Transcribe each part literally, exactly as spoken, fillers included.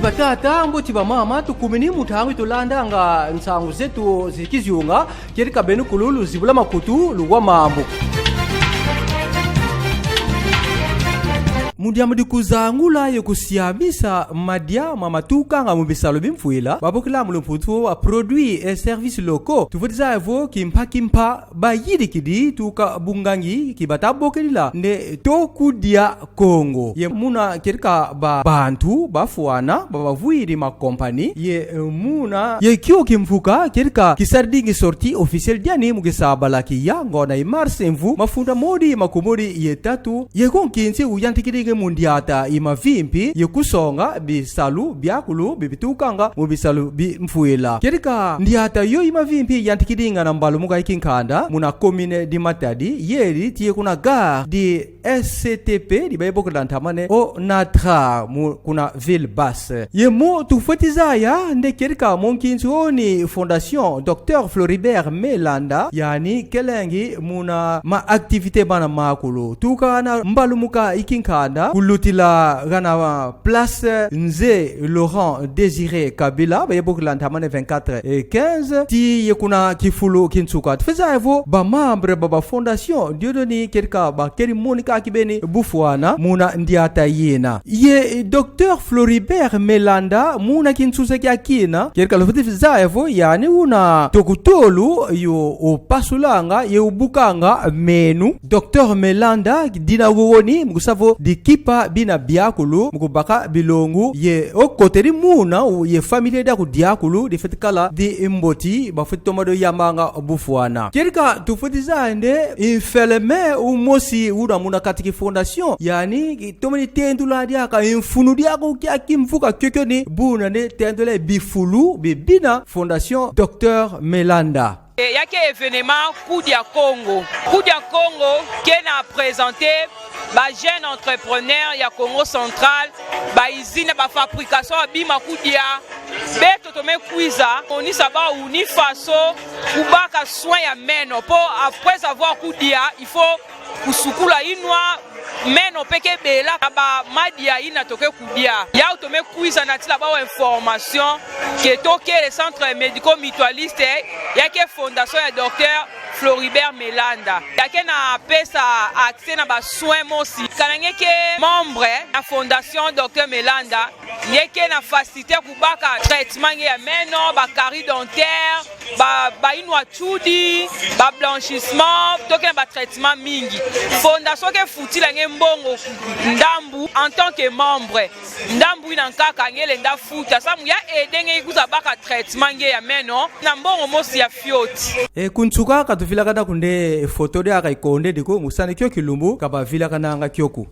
Batata, mbote, bamama, tukumini mu ntangu yi tulandanga nsangu zetu zi kizunga. Kedika beno kulu luzibula makutu, luwa mambu. Mu diambu di kuzangula ye kusiamisa madia ma matukanga mu bisalu bi mfwila, babokila mu lumputu wa produits et services locaux, tufweti zaya vo kimpa kimpa bayidikidi tuka bungangi ki bata bokidila nde to kudia Kongo. Ye muna kedika ba bantu bafwana, ba bavwidi ma compagnie, ye, eh, muna ye kio kimvuka kedika kisaridingi sortie officielle diani mu kisabala ki ya ngonda yi mars mvu mafunda modi makumodi ye tatu, ye ko nkinsi uyantikidingi mu ndiata yi mavimpi ye kusonga bisalu biakulu bi bitukanga mu bisalu bi mfwila. Kedika ndiata yo yi mavimpi yantikidinga na mbalumuka yi kinkanda muna commune di Matadi, yedi tii kuna gare di S C T P, di baye bokila ntama nde Onatra, mu, kuna Ville Basse. Ye mo tufweti zaya nde kedika mo nkinsi wo ni Fondation Docteur Floribert Melanda, yani kelengi muna ma activité mana makulu. Tuka na mbalumuka yi kinkanda, kulutila gana place Nze Laurent Désiré Kabila, baye bokila ntama nde vingt-quatre et quinze, tii ye kuna kifulu ki nsuka. Tufweti zaya vo ba membre ba, ba fondation diodio ni kedika bakedi monika kibeni bufwana muna ndiata yina. Ye Docteur Floribert Melanda, muna kinsusa kia kina, kedika lufweti zaya vo yani una tokutolu yo upasulanga ye ubukanga meno. Docteur Melanda, dina wowo ni mu kusa vo dikipa bina biakulu mu kubaka bilongo ye okotedi muna u-, ye famille diaku diakulu difweti kala di mboti, bafweti toma dio yambanga bufwana. Kedika tufweti zaya nde infirmier umosi una muna kati ki fondation, yani tomene tendula diaka mfunu diaku kia kimvuka kiokio ni buna nde tendula bifulu bi bina Fondation Docteur Melanda. E, ya ke événement Kudia Kongo. Kudia Kongo ke na présenter ba jeunes entrepreneurs ya Kongo Central, ba usines, ba fabrication ya bima kudia. Beto tome kwiza monisa bawu ni faso kubaka soin ya meno. Po après avoir kudia, il faut kusukula inwa, meno mpe ke bela na ba madia yina to ke kudia. Yawu tome kwiza natila bawu information que to kele centre médico-mutualiste, ya ke fondation ya Docteur Floribert Melanda. Ya ke na pesa accès na ba soins mosi. Kana nge ke membre na fondation Docteur Melanda, nge ke na facilité kubaka traitement nge ya meno, ba caries dentaires, ba, ba inwa tsudi, ba blanchissement, to ke na ba traitement mingi. Fondation ke futila nge mbongo ndambu en tant que membre. Ndambu yina nkaka nge lenda futa. Samu ya aider nge kwiza baka traitement nge ya meno na mbongo mosi ya fioti. E, ku nsuka ka tuvilakana ko nde photo diaka ikondedi ko, mu sani kio kilumbu ka bavilakananga kio ko.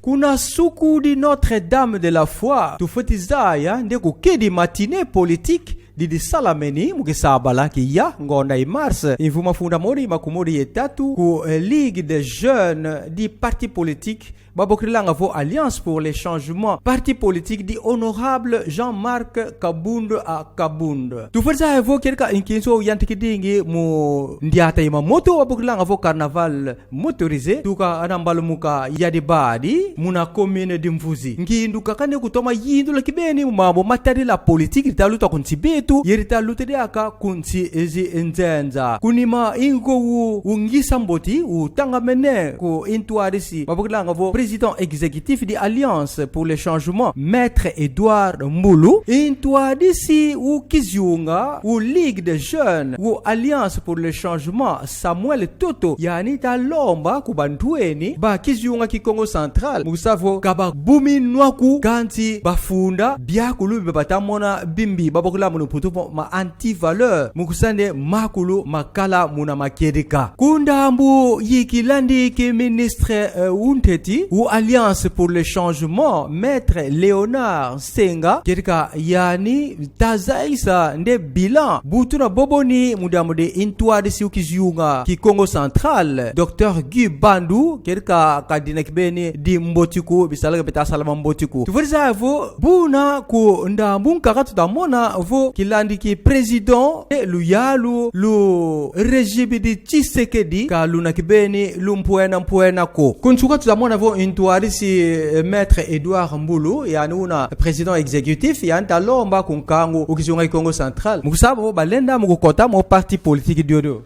Kuna suku di Notre-Dame de la Foi, tufweti zaya nde kukedi matinée politique di disalameni mu kisabala ki ya ngonda yi mars, mvu mafunda modi makumodi ye tatu, ku, eh, Ligue des Jeunes di parti politique babokilanga vo Alliance pour le Changement, parti politique di honorable Jean-Marc Kabund a Kabund. Tufweti zaya vo kedika nkinsi wo yantikidingi mu ndiata yi mamoto babokilanga vo carnaval motorisé, tuka na mbalumuka ya Dibadi, muna commune di Mvuzi. Ngindu kaka nde kutoma yindula kibeni mu mambu matadila politique dita luta ku nsi betu, ye dita luta diaka ku nsi zi nzenza. Ku nima yi ngogo u ngisa mboti utangamene ku ntwadisi babokilanga vo président exécutif di Alliance pour le Changement, Maître Edouard Mbulu, ntwadisi u kizunga u Ligue des Jeunes u Alliance pour le Changement, Samuel Toto, yani ta lomba ku bantweni ba kizunga ki Kongo Central, mu kusa vo ka babumi nwa ko, kansi bafunda biakulu bi bata mona bi mbi, babokila mu lumputu vo ma antivaleurs, mu kusa nde makulu makala muna makedika. Ku ndambu yi kilandi ki ministre, eh, u ntete u Alliance pour le Changement, Maître Léonard Nsenga, kedika yani ta zayisa nde bilan bu tuna bobo ni mu diambu di ntwadisi u kizunga ki Kongo Central, Docteur Guy Bandu, kedika ka dina kibeni di mboti ko, bisalaka bita salama mboti ko. Tufweti zaya vo buna ku ndambu nkaka tuta mona vo kilandi ki président, e, luyalu lu régime di Tshisekedi ka luna kibeni lu mpwena mpwena ko. Ku nsuka tuta mona vo Ntwadisi, eh, Maître Edouard Mbulu, yandi una président exécutif, yandi ta lomba ku nkangu u kizunga ki Kongo Central, mu kusaba vo balenda mu kukota mu parti politique diodio.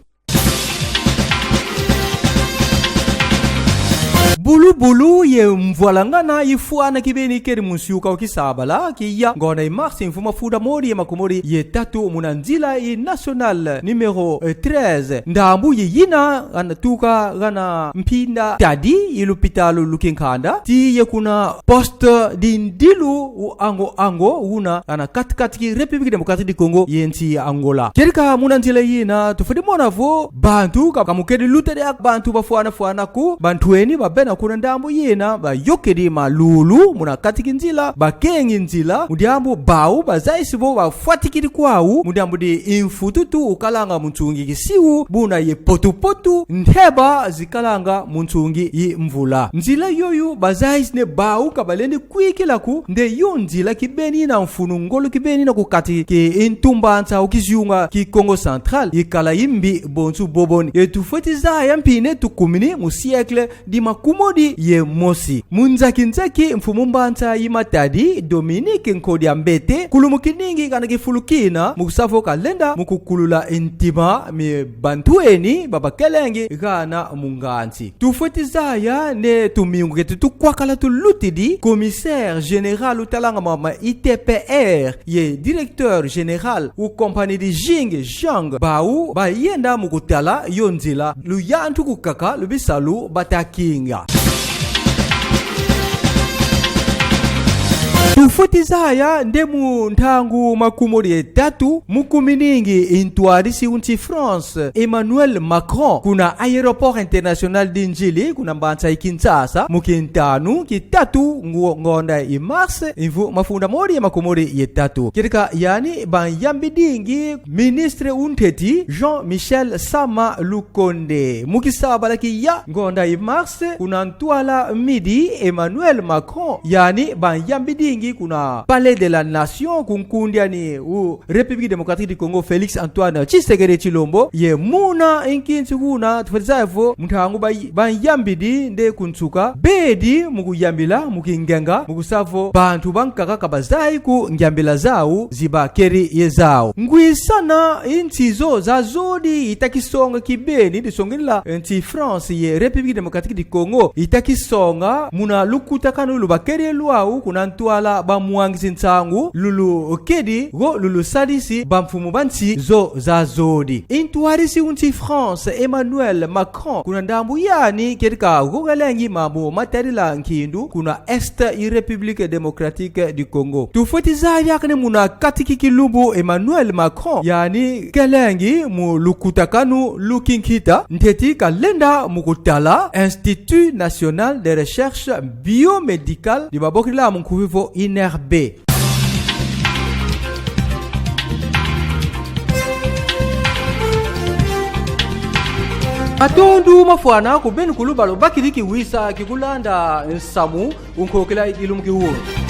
Bulu-bulu ye mvwalangana ifwana kibeni kedi mu nsiuka u Kisabala, kia ngonda i mars, mvu mafunda modi ye makumodi ye tatu, muna nzila i nationale numéro, eh, treize, ndambu yayina gana tuka gana mpinda tadi i lupitalu lu kinkanda, tii ye kuna poste di ndilu u Ango-Ango, una gana kati-kati ki République Démocratique du Congo ye nsi Angola. Kedika muna nzila yina, tufweti mona vo bantu ka, ka mu kedi luta dia bantu bafwana-fwana ko. Bantweni babena kuna ndambu yina bayokedi malulu muna kati ki nzila, bakengi nzila, mu diambu bau bazayisi vo bafwatikidi kwau mu diambu di mfututu ukalanga mu nsungi kisiwu, buna ye potu-potu, nteba zikalanga mu nsungi yi mvula. Nzila yoyo bazayisi nde bau ka balendi kwikila ko, nde yo nzila kibeni na mfunu ngolo kibeni na ku kati ki ntumbansa u kizunga ki Kongo Central, ikala imbi bonso bobo ni. Ye tufweti zaya mpi nde tukumini mu siècle di makumodi ye mosi. Mu nzaki-nzaki, mfumu mbansa yi Matadi, Dominique Nkodia-Mbete, kulumukiningi gana kifulu kina, mu kusa vo kalenda mu kukulula ntima mi bantweni ba bakelengi gana mu nganzi. Tufweti zaya nde tumingu keti tukwakala tulutidi, commissaire général utalanga mambu ma I T P R ye directeur général u compagnie di Jing Zhang, bau bayenda mu kutala yo nzila, luyantiku kaka lu bisalu bata kinga. Tufweti zaya nde mu ntangu makumodi ye tatu, mu kuminingi ntwadisi u nsi France, Emmanuel Macron, kuna aéroport international di Ndjili, kuna mbansa yi Kinshasa, mu kintanu ki tatu ngo-, ngonda yi mars, mvu mafunda modi ye makumodi ye tatu. Kedika yandi bayambidingi ministre u ntete Jean-Michel Sama Lukonde. Mu Kisabala kia ngonda yi mars, kuna ntwala midi, Emmanuel Macron, yandi bayambidingi kuna Palais de la Nation, ku nkundi ani u République Démocratique du Congo, Félix Antoine Tshisekedi Tshilombo, ye muna nkinsi kuna, tufweti zaya vo mu ntangu ba-, bayambidi nde ku nsuka, bedi mu kuyambila mu kingenga, mu kusa vo bantu bankaka ka bazayi ko ngiambila zau zi bakedi ye zau. Ngwisana nsi zo za zodi ita kisonga kibeni, disongidila nsi France ye République Démocratique du Congo, ita kisonga muna lukutakanu lu bakedi lwau kuna ntwala bamwangisi nsangu, lulu kedi go lulu sadisi bamfumu ba nsi zo za zodi. Ntwadisi u nsi France, Emmanuel Macron, kuna ndambu yani kedika gogelengi mambu matadila nkindu kuna Est yi République Démocratique du Congo. Tufweti zaya diaka nde muna kati ki kilumbu, Emmanuel Macron yandi kelengi mu lukutakanu lu kinkita, ntete kalenda mu kutala Institut National de Recherche Biomédicale, di babokila mu nkufi vo I N R B. Matondo mafwana ku beno kulu ba lubakidi kiwisa ki kulanda nsamu u nkokila yi lumbu ki wunu.